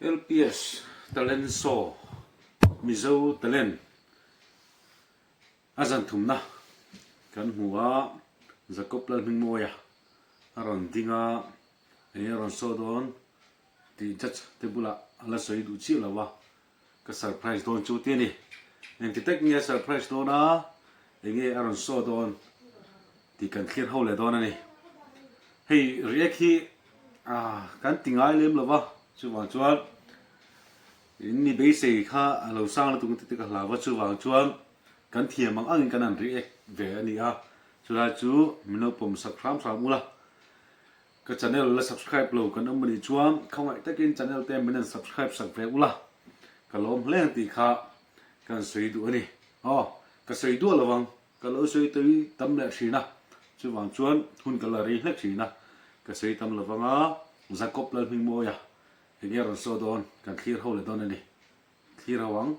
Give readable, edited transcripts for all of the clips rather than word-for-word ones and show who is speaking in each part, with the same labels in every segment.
Speaker 1: LPS Talent Show Mizo Talent a zan thumna kan hmu a, Jacob Lalhmingmawia a rawn ding a, enge a rawn show dawn tih judge te bulah a la sawi duh chiah lo a, ka surprise dawn chu ti a ni. Engti tak nge a surprise dawn a, enge a rawn show dawn tih kan thlir ho leh dawn a ni. Hei react hi kan ti ngai lem lo va, chuvang chuan in mi beisei kha a lo sang lutuk ang tih te ka hlau va, chuvang chuan kan thiam ang angin kan han react ve a ni a, chulai chu min lo pawm sak hram hram ula. Ka channel la subscribe lo kan awm anih chuan khawngaih takin channel te min han subscribe sak ve ula ka lawm hle ang tih kha ka han sawi duh a ni. Aw, ka sawi duah lo ang, ka lo sawi tui tam leh thin a, chuvang chuan hun ka la rei hlek thin a, ka sawi tam lo vang a, Jacob Lalhmingmawia enge rawn saw dawn kan thlir ho leh dawn a ni, thlir ho ang.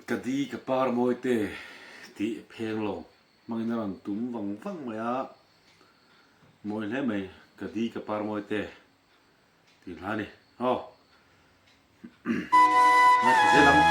Speaker 1: Ka di ka par mawi te tih pheng lo hmangin a rawn tum vang vang mai a, mawi hle mai ka di ka par mawi te. Tih hla ni. Aw. Ngaithla zel ang.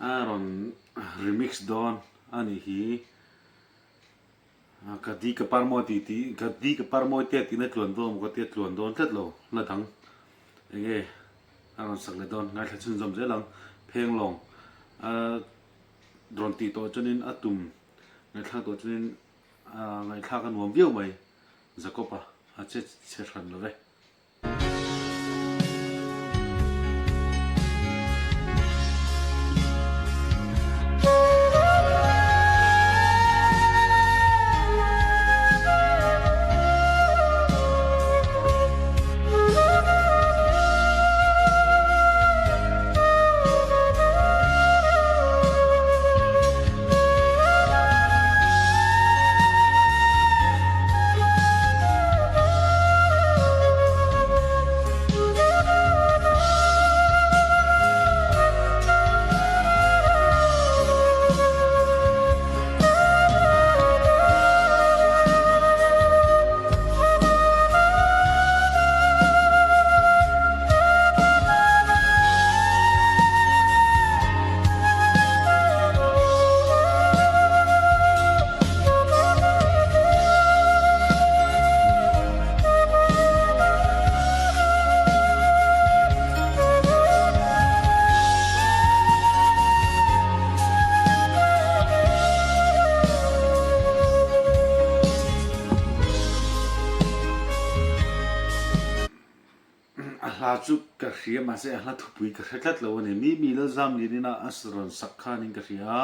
Speaker 1: A rawn remix dawn a nih hi. Ka di ka par mawi tih tih ka di ka par mawi te tihna tluan dawn maw ka tia tluan dawn tlat lo hla dang enge a rawn sak leh dawn ngaithla chhunzawm zel ang phenglawng a rawn tih tawh chuanin a tum ngaihthlak tawh chuanin ngaihthlak a nuam viau mai. Jakob-a a che chhe hran lo ve. A hla chu ka hria mahse a hla thupui ka hre tlat lo a ni. Mi mi Lalzamlianina a rawn sak khanin ka hria a,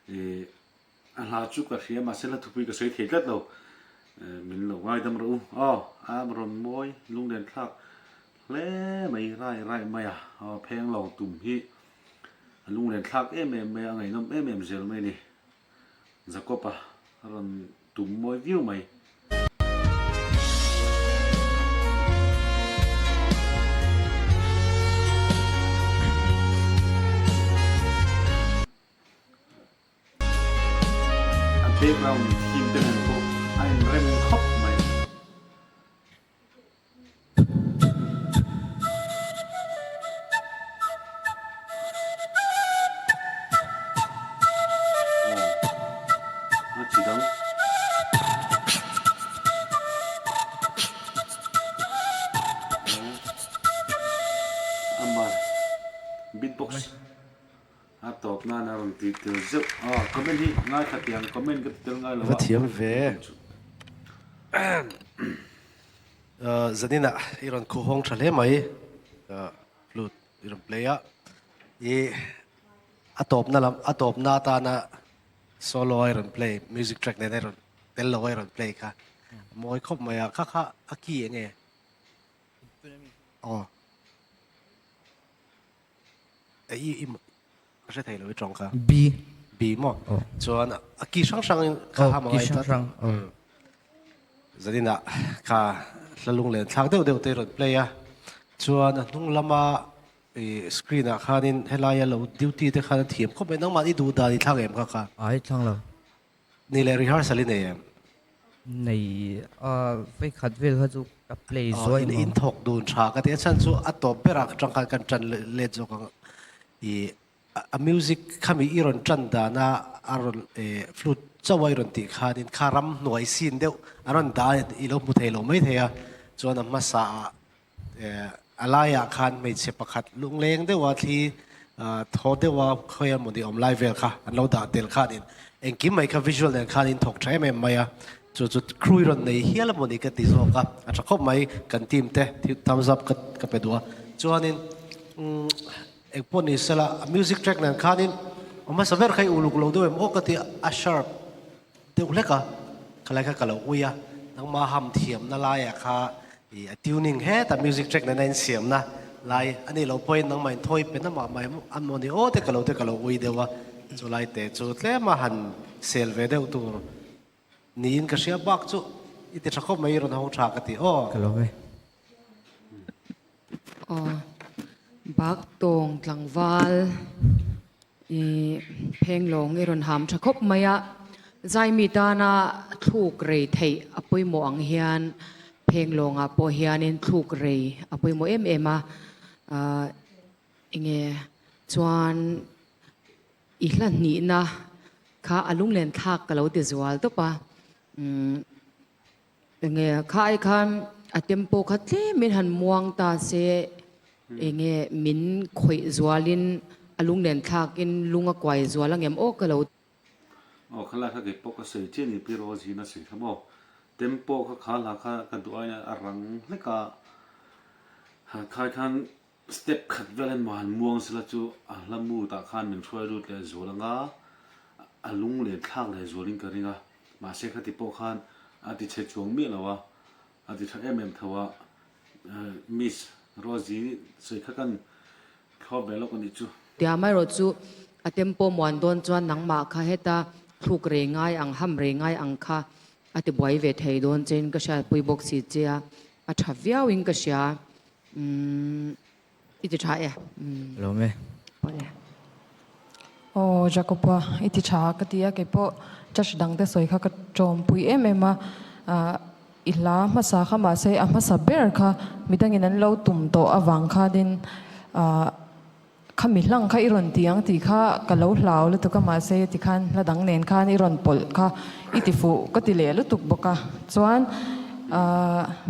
Speaker 1: ih a hla chu ka hria mahse hla thupui ka sawi thei tlat lo. Min lo ngaidam rawh u. Aw a rawn mawi lunglen thlak hle mai rai rai mai a, aw pheng lo tum hi. A lunglen thlak em em mai a, a ngaihnawm em em zel mai a ni. Jacob-a a rawn tum mawi viau mai. A background theme te nen pawh a inrem khawp mai. Aw a chi dang. Aw amah beatbox. A tawp nan a rawn tih tel zeuh a, comment hi ngaithla teh ang, comment ka ti tel ngai lo a.
Speaker 2: Va thiam ve. Zanin ah i rawn khuh hawng tha hle mai, flute i rawn play a, i a tawpna lam a tawpna atana solo a i rawn play music track nena i rawn tel lo a i rawn play kha a mawi khawp mai a, kha kha a key enge? Aw. I i ka hre thei lo i tawng kha.
Speaker 3: B.
Speaker 2: B maw?
Speaker 3: Aw.
Speaker 2: Chuan a ki hrang hrang in kha
Speaker 3: Aw,
Speaker 2: ha
Speaker 3: ki
Speaker 2: mangai
Speaker 3: hrang
Speaker 2: tlat.
Speaker 3: hrang. Aw.
Speaker 2: Zanin ah kha hla lunglen thlak deuh deuh te i rawn play a. Chuan a hnung lama i screen ah khanin helaia lo duty te khan a thiam khawp mai. Nangmah i duh dan i thlang em kha kha?
Speaker 3: Ai thlang lo.
Speaker 2: Ni leh rehearsal i nei em?
Speaker 3: Nei a, vei khat vel kha chu ka play zuai
Speaker 2: maw. In thawk dun tha ka ti a chhan chu a tawp berah ka tang khan kan tan let zawk ang. I a music khami i rawn tan dana a rawn flute chauh a i rawn tih khanin kha ram hnuai sin deuh a rawn dah a i lo hmu thei lo mai thei a. Chuan a hmasa ah A laiah khan hmeichhe pakhat lungleng deuha thli thaw deuha khawi emaw ni awm lai vel kha an lo dah tel khanin engkim mai kha visual nen khan in thawk tha em em mai a, chu chu crew i rawn nei hial emaw ni ka ti zawk a, a tha khawp mai kan team te thumbs up ka pe duh a. Chuanin engpawh ni sela a music track nen khanin a hmasa ber kha i uluk lo deuh em aw ka ti a sharp Deuh hlek a, khalai kha ka lo ui a, nangma ham thiamna laiah kha i a tuning heta music track nena insiamna lai a nih loh pawhin nangmah in thawi pe na mah mai a maw ni aw te ka lo te ka lo ui deuh a, chulai te chu tlema han sel ve deuh tur niin ka hria bak chu i ti tha khawp mai i rawn hawng tha ka ti aw.
Speaker 3: Ka lo ve.
Speaker 4: Aw, bak tawng tlangval i phenglawng i rawn ham tha khawp mai a, Zaimi tana thluk rei theih a pawimawh ang hian phenglawngah pawh hianin thluk rei a pawimawh em em a, enge chuan i hla hnihna kha a lunglen thlak ka lo ti zual tawp a, umm. Enge kha ai khan a tempo kha tlemin han muang ta se enge min khawih zualin a lunglen thlakin lung a kuai zual angem aw ka lo.
Speaker 1: Aw khalai kha kei pawh ka sawi chiah ni Pi Rose hian a sawi kha maw tempo kha kha hla kha ka duh aiin a rang hlek a khai khan step khat vel emaw han muang sela chu a hla mood ah khan min hruai lut leh zual anga a lunglen thlak leh zualin ka ring a. Mahse khati pawh khan a ti chhe chuang miah lo a, a ti tha em em tho a, Miss Rosie sawi kha kan thlawp ve lawk a nih chu.
Speaker 4: Tiamaerawh chu a tempo muan dawn chuan nangmah kha heta thluk rei ngai ang, ham rei ngai ang kha a ti buai ve thei dawn chein ka hriatpui bawk si che a, a tha viauin ka hria. Umm. I ti tha e.
Speaker 3: Lawm e.
Speaker 4: Pawh e.
Speaker 5: Aw Jacob-a i ti tha ka ti a, keipawh church dang te sawi kha ka tawmpui em em a, i hla hmasa kha mahse a hmasa ber kha midangin an lo tum tawh avang khanin khami hlang kha i rawn ti ang tih kha ka lo hlau lutuk a mahse tikhan hla dang nen khan i rawn pawlh kha i ti fuh ka ti leh lutuk bawk a chuan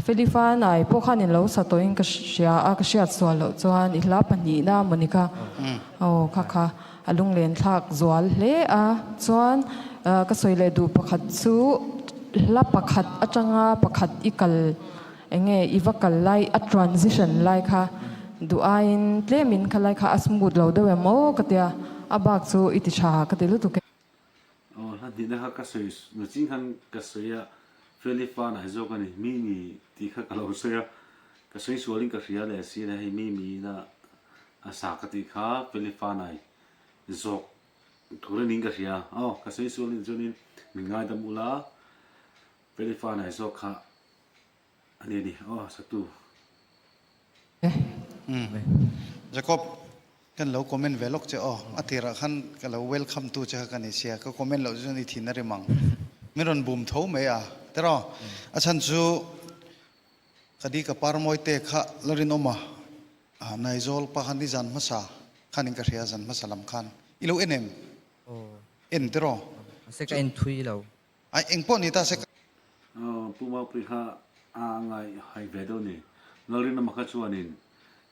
Speaker 5: Felifa nai pawh khan in lo sa tawhin ka hria a, ka hriat sual loh chuan i hla pahnihna mawni kha aw kha kha a lunglen thlak zual hle a, chuan ka sawi leh duh pakhat chu hla pakhat atanga pakhat i kal eng nge i va kal lai a transition lai kha duh aiin tlemin kha lai kha a smooth lo deuh em aw ka tia, a bak chu i ti tha ka ti lutuk e.
Speaker 1: Aw hla hnihna kha ka sawi naching khan ka sawi a, Feli fa nai zawk a ni, Mimi tih kha ka lo sawi a, ka sawi sualin ka hria leh si a ni, hei Mimi ina a sa ka tih kha Feli fa nai Zawk tur a niin ka hria. Aw, ka sawi sual nih chuanin min ngaidam ula, Feli Fanai zawk kha a ni a ni. Aw, satu.
Speaker 6: Jacob, kan lo comment ve lawk che aw. A tirah khan ka lo welcome tu che kha ka ni sia, ka comment loh chuan i thin a rim ang. Min rawn bum tho mai a, tiraw? A chhan chu ka di ka par mawi te kha la rinawm a. Naizawl pa khan nizan hmasa khan in ka hria zan hmasa lam khan i lo en em? En tiraw?
Speaker 3: Mahse ka en thui lo.
Speaker 6: Ai eng pawh ni ta se ka.
Speaker 1: Pu Maupui kha a ngai hai ve deuh ni. Lalrinawma kha chuanin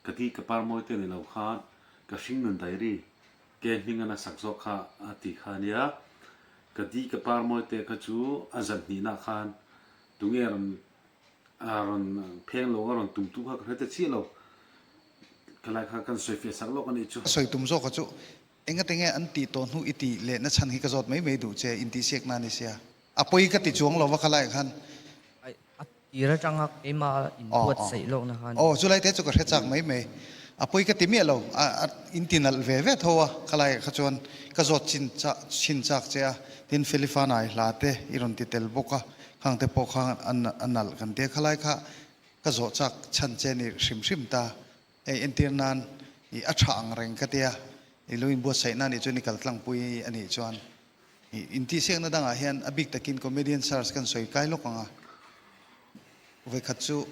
Speaker 1: ka ti ka par mawi te ni lo khan ka hring nun diary ke hming a nasak zawk kha a ti kha ania. Ka di ka par mawi te kha chu a zan hnihna khan tunge rawn A rawn pheng lo, a rawn tum tu kha ka hre ta chiah lo. Khalai kha kan sawi fiah sak lawk a nih chu.
Speaker 6: Ka sawi tum zawk a chu engate nge an tih tawh hnu i tih leh na chhan hi ka zawt mai mai duh che intihsiak na ni sia. A pawi ka ti chuang lo va khalai khan.
Speaker 3: A tir atanga keimah inbuatsaih lawkna kha a ni.
Speaker 6: Aw chulai te chu ka hre chak mai mai. A pawi ka ti miah lo, a inti nalh ve ve tho a khalai kha chuan ka zawt chin chhin chak che a, tin Felifanai hla te i rawn ti tel bawk a. Khang te pawh kha a nalh kan tia khalai kha ka zawh chak chhan che ni hrim hrim ta. Hei entir nan i a tha ang reng ka tia i lo inbuatsaih na nih chuan i kal tlangpui a nih chuan i intihsiakna dangah hian a bik takin comedian search kan sawi kai lawk ang a. Vawikhat chu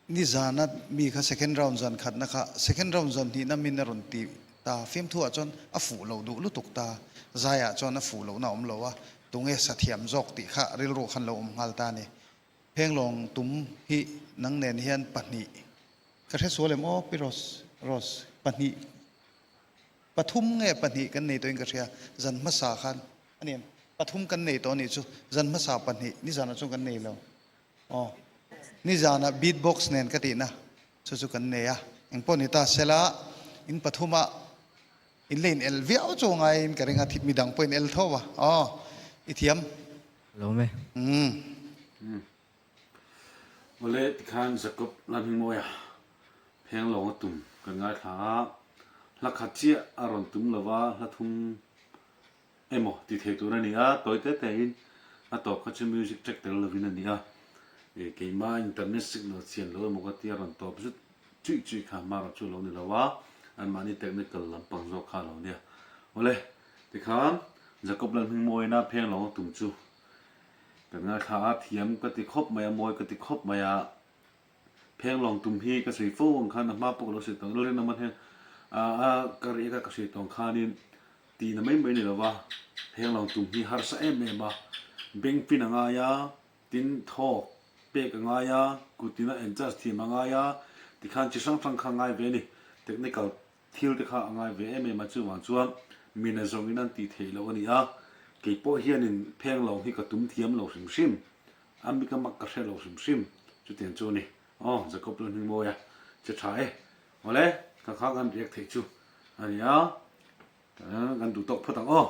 Speaker 6: Nizana mi kha second round zan khatna kha second round zan hnihna min a rawn ti ta. Fiamthu ah chuan a fuh lo duh lutuk ta. Zai ah chuan a fuh lohna a awm lo a, tunge sa thiam zawk tih kha rilru khan lo awm nghal ta a ni. Phenglawng tum hi nang nen hian pahnih ka hre sual em aw Pi Rose, Rose, pahnih, pathum nge pahnih kan nei tawhin ka hria zan hmasa khan a ni em? Pathum kan nei tawh a nih chu, zan hmasa pahnih, nizanah chuan kan nei lo. Aw, nizanah beat box nen ka tihna chu chu kan nei a, engpawh ni ta sela in pathuma in la in el viau chu ngaiin ka ring a, midang pawh in el tho a, aw i thiam.
Speaker 3: Lo me.
Speaker 6: Umm.
Speaker 1: Awle tikhan Jacob Lalhmingmawia pheng lawng a tum kan ngaithla a, hla khat chiah a rawn tum lova hla thum emaw ti thei tur a ni a, tawi te te in a tawp kha chu music track tel lovin a ni a, ih keimah internet signal chian lo emaw ka tia rawn tawp zut chuih chuih kha hma chu lo ni lo a, anmahni technical lampang zawk kha a lo nia. Awle, tikhan Jacob Lalhmingmawina pheng lo a tum chu kan ngaithla a, thiam ka ti khawp mai a, mawi ka ti khawp mai a, pheng lawng tum hi ka sawi fo ang khan a hma pawh ka lo sawi tawh ang, Lalrinawma hian a ka riak a ka sawi tawh ang khanin Tihna mai mai ni lova, heng tum hi harsa em em a, beng pin a ngai a, tin thawk pek a ngai a, kutin a adjust thiam a ngai a, tikhan chi hrang hrang kha a ngai ve a ni. Technical thil te kha a ngai ve em em a, chuvang chuan mina zawngin an tih theih loh a ni a, kei pawh hianin pheng lo hi ka tum thiam lo hrim hrim, a mika mak ka hre lo hrim hrim, chutiang chu a ni. Aw, Jacob Lalhmingmawia che tha e. Awle, ka kha kan riak theih chu a ni a. Kan duh tawk phawt ang aw.